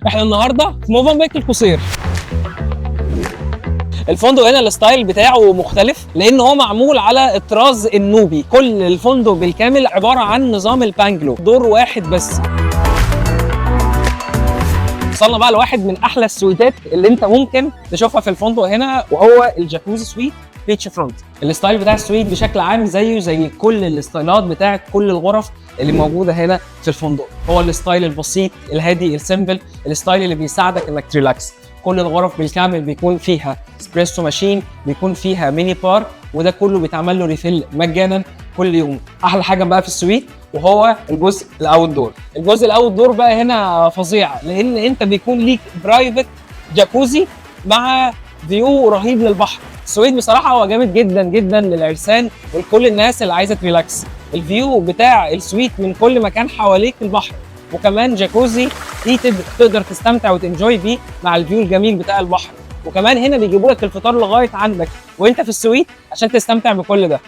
احنا النهارده في موفنبيك القصير. الفندق هنا ال style بتاعه مختلف لان هو معمول على الطراز النوبي. كل الفندق بالكامل عبارة عن نظام ال bungalow، دور واحد بس. وصلنا بقى لواحد من احلى السويتات اللي انت ممكن تشوفها في الفندق هنا، وهو ال jacuzzi suite beach front. ال style بتاع ال suite بشكل عام زيه زي كل الستايلات بتاعت كل الغرف اللي موجودة هنا في الفندق، هو ال style البسيط الهادي ال simple، ال style اللي بيساعدك انك ت relax. كل الغرف بالكامل بيكون فيها espresso machine، بيكون فيها mini bar، وده كله بيتعمل له refill مجانا كل يوم. احلى حاجة بقى في ال suite وهو الجزء ال outdoor. الجزء ال outdoor بقى هنا فظيع، لان انت بيكون ليك private jacuzzi مع view رهيب للبحر. ال suite بصراحة هو جامد جدا جدا للعرسان ولكل الناس اللي عايزه ت relax. ال view بتاع ال suite من كل مكان حواليك البحر، وكمان jacuzzi heated تقدر تستمتع وت enjoy بيه مع ال view الجميل بتاع البحر. وكمان هنا بيجيبوا لك الفطار لغاية عندك وانت في ال suite عشان تستمتع بكل ده.